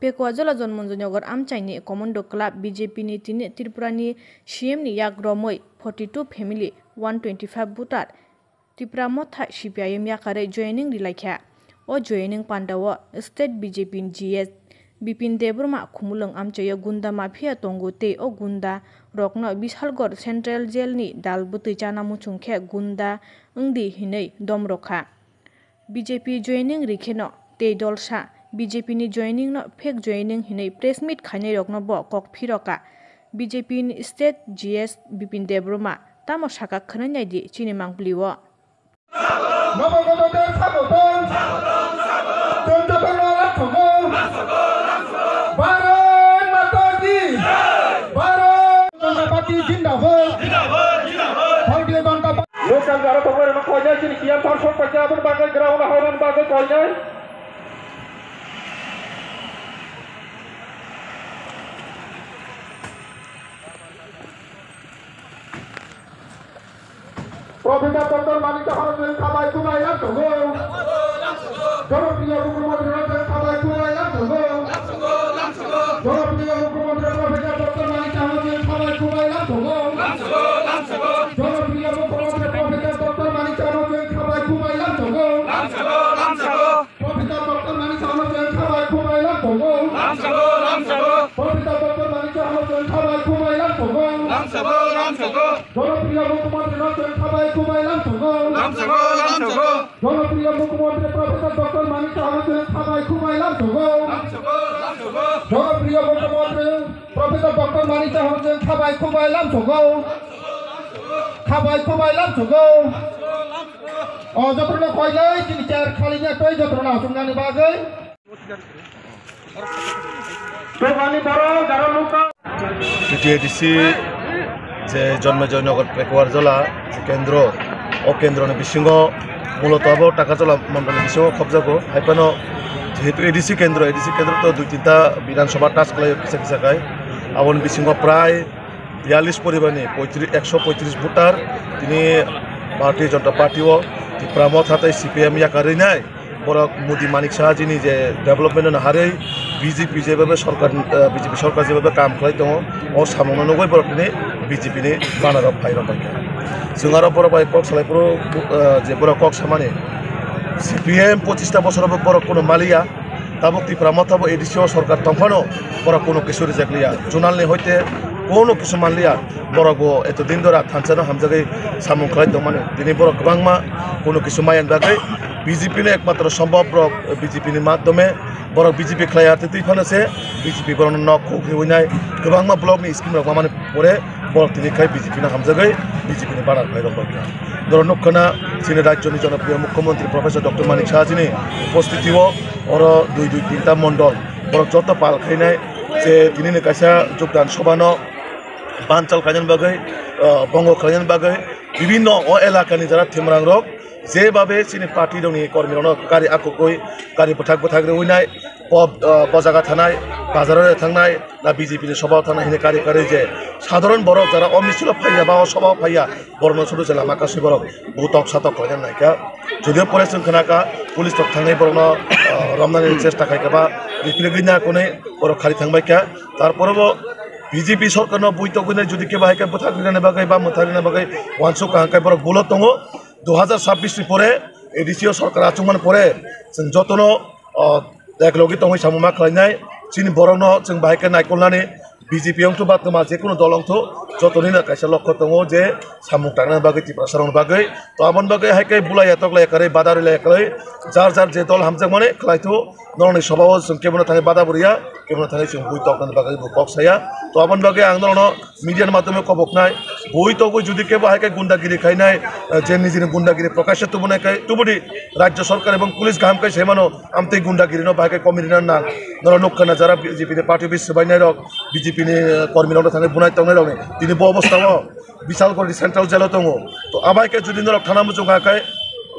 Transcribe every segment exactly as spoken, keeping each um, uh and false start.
Pekwa Jola Jonmonjoynagar amchaini Commando Club B J P ni tini Tripura ni C M ni yak romwi forty two family one twenty five voter Tipra Motha C P I M yakarwi joining rilaikha. O joining pandao State B J P ni G S Bipin Debbarma khumulwng amchaio gunda mafia tongo tei o gunda rokno Bishalgarh Central Jail ni dal bwtwi chana muchung khe gunda wngdi hinwi dom rwkha. B J P joining rikheno tei dolsa B J P ni joining no fake joining hinwi press meet khainai rokno bo kok phiroka. B J P ni state G S Bipin Debbarma tamo saka khwnwi naidi chini mangpili o. Namo godo de sagoto. Jonta tangla lathogo. Bharat Mata ki. Bharat Janata Party jindabad. Bharatiya Janata Party. Lokal jaro tongoi rano koinai chini kiyam thar sok paikha aboni bagwi ground hairan bagwi koinai. Professor Doctor Manik Saha no chwng khabai kubai lam tongo. Jonopriyo Mukhyamantri no chwng khabai kubai lam tongo. Jonopriyo Mukhyamantri Professor Doctor Manik Saha no chwng khabai kubai lam tongo. Jonopriyo Mukhyamantri Professor Doctor Manik Saha no chwng khabai kubai lam tongo. Professor Doctor Manik Saha no chwng khabai kubai lam tongo. Professor Doctor Manik Saha no chwng khabai kubai lam tongo. Jonopriyo Mukhyamantri no chwng khabai kubai lam tongo. Jonopriyo Mukhyamantri Professor Doctor Manik Saha no chwng khabai kubai lam tongo. Jonopriyo Mukhyamantri Professor Doctor Manik Saha no chwng khabai kubai lam tongo. Khabai kubai lam tongo. O jotono koinai chini chair khali ya tei jotono asumnani bagwi. Tongani borok jara nukha. T T A D C je Jonmai Joynagar Pekuar Jola je kendro, o kendroni bisingo muloto abo Takarjola mondolni bisingo khobjago. Haiphano jehetu A D C kendro, A D C kendro to dui tinta Bidhan Sabha touch khlaio kisa kisa khai. Aboni bisingo prai biyallis poribarni poitris, ekso poitris voter tini Bharatiya Janata Party o Tipra Motha tei C P M yakarwi nai. Borok Modi Manik Saha jini je development no harwi B J P jebhabe sarkar, eh, B J P sarkar jebhabe kam khlai tongo, o samungno nugwi borok tini B J P ni banner o phai rok bai kha. Chwng aro borok bai kok salai phuru, eh, je borok kok samani C P M pochista bosor o borok kuno maliya. Tabuk Tipra Motha bo A D C o sorkar tongphano borok kuno kisu rijak liya. Chunal ni hoite kuno kisu man liya. Borok bo eto din dora thansa no hamjagwi samung khlai tongmani. Tini borok kwbangma kuno kisu maya bagwi B J P ni ekmatro sombhob borok B J P ni madhyome borok B J P khlai ya twi phano se B J P borok no nok khuk riwi nai kwbangma block ni scheme rok mamani pore borok tini khai B J P no hamjagwi B J P ni banner khlai rok borok. Norok nukha na chini rajyo ni jonopriyo mukhyamantri Professor Doctor Manik Saha jini upostiti o oro dui dui tinta mondol borok joto pal khainai je tini ni kaisa jogdan sobha no banchal khlainani bagwi, ah, bongo khlainani bagwi bibinno o elakani jara thimrang rok jebabe chini party rokni kormi rokno kari akhukwi kari bwthak bwthak rwinai, po-, ah, bojaga thanai, bazaro thangnai, na B J P ni sobha thangnai hwnwi kari kari je sadharon borok jara o misil o phaiya ba o sobha o phaiya borokno sudu se lama kasui borok butok satok khlaina naikha. Judio pore chwng khnakha police rok thangnai borokno, ah, romnani chesta khaikha ba ripirigwi nakonwi borok khari thangbaikha. Tarpore bo B J P sorkarno buitogwino jodi kebo hai khe bwthak rinani bagwi ba mwthang rinani bagwi uansuk kaham khe borok bulo tongo. Dui hazar chabbish ni pore A D C o sorkar achukmani pore chwng jotono, o, eklogi tongwi samung ma khlainai. Chini borokno chwng bahai khe naikolnani B J P wngthu ba twma jekunu dol wngthu jotonino kaisa lokho tongo je samung tangnani bagwi Tiprasarokni bagwi. To aboni bagwi hai khe bulai yatok lai kwrwi bada rwi lai kwrwi jar jar je dol hamjakmani khlaithu. Norokni sobao chwng kebono thangwi bada bo rwya, kebono thangwi chwng bui toknani bagwi bo kok saya. To aboni bagwi ang norokno media ni madhyome koboknai, bui togwi jodi kebo hai khe gundagiri khainai, eh, je nijini gundagiri prokasho tubunai khai tubudi rajyo sorkar ebong police kaham khai saimano amtwi gundagiri no bahai khe komi rina nang. Norok nukha na jara B J P ni party office swbainai rok, B J P ni, eh, kormi rokno thangwi bunai tongnai rokni tini bo obostha o. Bishalgarh central jail o tongo. To abai khe jodi norok thana muchung kha khe,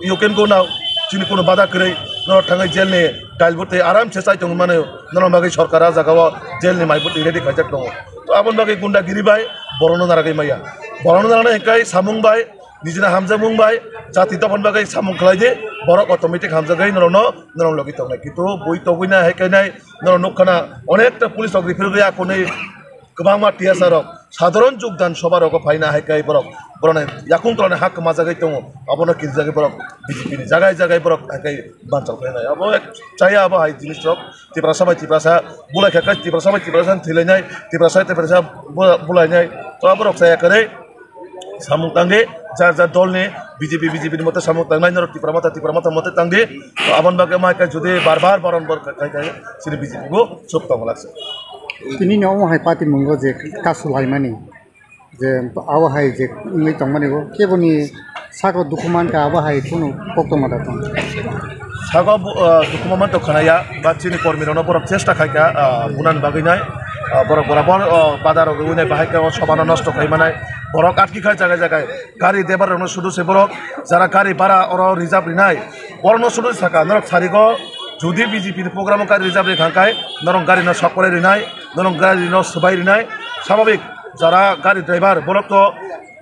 you can go now. Chini kuno bada kwrwi norok thangwi jail ni dail bwtwi aram se chai tongwi mano. Norok bagwi sorkar ah jaga o jail ni mai bwtwi ready khaijak tongo. To aboni bagwi gundagiri bai borokno naragwi maya. Borokno narwknai hwnkhe samung bai Nijini hamjakmung bai jati dophani bagwi samung khlai di, borok automatic hamjagwi norokno, norok logi tongnai. Kintu bui togwi nai hai khe nai norok nukha na, onekta police rok refer gwi akonwi kwbangma T S R rok sadharon jogdan sobha rogo phaina hai khe borok, borokni yakung tolani hak kwmajagwi tongo, abono kirijagwi borok B J P ni jagai jagai borok hai khe banchal khlainai. Abo ek chaya abo hai jinis rok Tiprasa bai Tiprasa bulai kha khe Tiprasa bai Tiprasa thwilainai, Tiprasa bai Tiprasa bu-, bulainai. To abo rok chaya kwrwi samung tangdi, jar jar dol ni B J P, B J P ni mote samung tangnai norok Tipra Motha, Tipra Motha mote tangdi. To aboni bagwi ma khe jodi bar bar boron bor khai khai sini B J P bo chuk tong lakse. Tini ni omo hai party mungo je kasu laimani. Je abo hai je wngwi tongmani bo keboni saka dukhu mankha, abo hai kunu koktwma da tong. Saka bu-, ah, dukhu ma manto khanaya, ba chini kormi rokno borok chesta khaikha, ah, bunani bagwi nai, ah, borok borok bo, oh, badar rok rwi nai, bahai khe o sobhano nosto khai manai, borok atki khai jagai jagai, gari driver rokno sudu se borok, jara gari bara oro reserve rinai, borokno sudu saka, norok sarigo jodi B J P ni program o gari reserve rikha khai, norok gari no sok kore rinai, norok gari no swbai rinai, sababik. Jara gari driver borok to,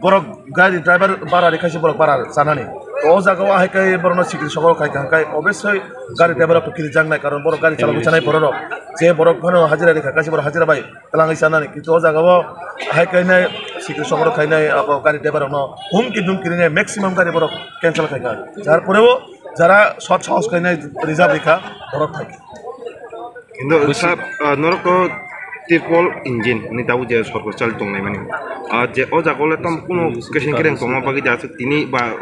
borok gari driver bara rikhaise borok bara chanani. To o jaga o ahai khe borokno sikri sokro khai kha, khai obviously gari driver rok to kiri jangnai, karon borok gari chalok chanai borok rok. Je borok phano hajira rikha, kaise borok hajira bai twlangwi chanani. Kintu o jaga o ahai khe nai sikri sokro khainai abo gari driver rokno humki dhumki rinai maximum gari borok cancel khai kha. Jar poreo jara short sahos khainai reserve rikha borok thai. Kintu busi- sir, ah, norok to triple engine ni tabuk je sorkar chali tongnai mani. Ah, je o jaga le tam kuno keseng kereng tongma bagwi da aswk tini ba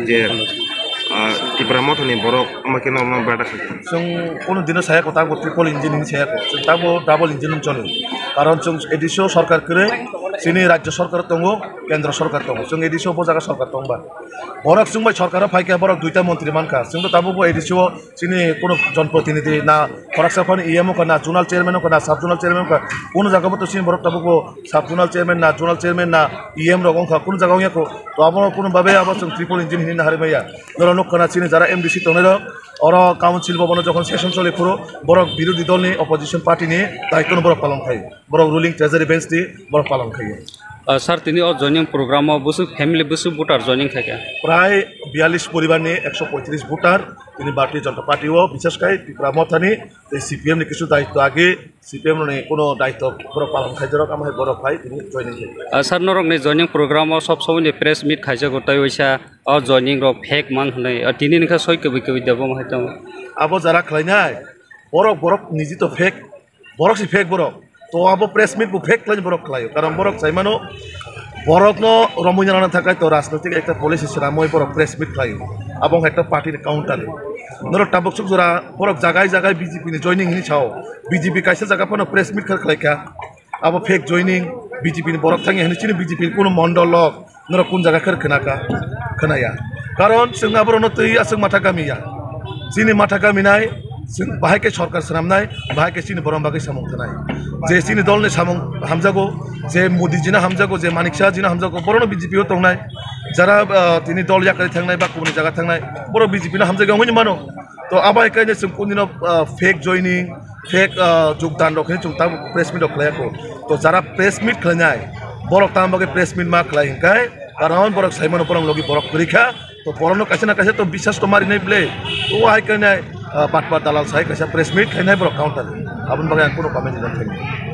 je, ah, Tipra Motha ni borok ama khe norok no bada khai. Chwng kuno dino saya ko tabuk triple engine ni saya ko. Chwng tabuk double engine ni choli. Karon chwng A D C o sorkar kwrwi, chini rajya sorkar tongo, kendra sorkar tongo. Chwng A D C o bo jaga sorkar tongba. Borok chwng bai sorkar o phai khe borok duita montri mankha. Chwng to tabuk bo A D C o chini kuno jonprotinidhi na, khoroksa phano E M wngkha na, zonal chairman wngkha na, sub zonal chairman wngkha, kuno jaga bo to chini borok tabuk bo sub zonal chairman na, zonal chairman na, E M rok wngkha, kuno jaga wngya kho. To abono kuno babe abo chwng triple engine hinwi naharwi maya. Norok nukha na chini jara M D C tongnai rok, oro council bhabono jokhon session choli phuru borok birodhi dol ni, opposition party ni daitto no borok palon khai. Borok ruling treasury bench ni borok palon khai. Ah, sir, tini o joining program o bwswk family bwswk voter joining khai kha? Prai biyalish poribar ni ekso poitris voter tini Bharatiya Janata Party o, bishesh khai Tipra Motha ni tei C P M ni kisu daitto age, C P M ni kuno daitto borok palon khai jorok, amo hai borok phai tini joining khai. Ah, sir, norok ni joining program o sob somoi ni press meet khaijago, tei waisa o joining rok fake man hwnwi, ah, tini ni kha soi kwbwi kwbwi debo hai tongo. Abo jara khlainai borok, borok niji to fake, borok si fake borok. To abo press meet bo fake khlai borok khlaio. Karon borok sai mano, borokno romwi nana thakai to rajnoitik ekta policy swnamwi borok press meet khlaio. Abo wngkha ekta party ni counter. Norok tabuk suk jora borok jagai jagai B J P ni joining hinwi sao. B J P kaisa jaga phano press meet kha khlai kha. Abo fake joining, B J P ni borok thangya hinwi chini B J P ni kuno mondol rok. Norok kun jaga khe khna kha? Khna ya. Karon chwng aborokno twi aswk matha kami ya. Chini matha kami nai, chwng bahai khe sorkar swnamnai, bahai khe chini borok bagwi samung thanai. Je chini dol ni samung hamjago, je Modi jino hamjago, je Manik Saha jino hamjago, borokno B J P o tongnai. Jara, ah, tini dol yakarwi thangnai ba kubuni jaga thangnai, borok B J P no hamjagwi wngwi mano. To abo hai khe chwng kundino, ah, fake joining, fake, ah, jogdan rok hinwi chwng tabuk press meet rok khlai ya kho. To jara press meet khlainai, borok tamo bagwi press meet ma khlai hwnkhe, karon borok sai mano borok logi borok kwrwi kha. To borokno kaisa na kaisa to biswas to marinai ble. To hai khe nai, ah, patpat dalal sai kaisa press meet khlainai borok counter. Aboni bagwi ang kuno comment rwna thangya.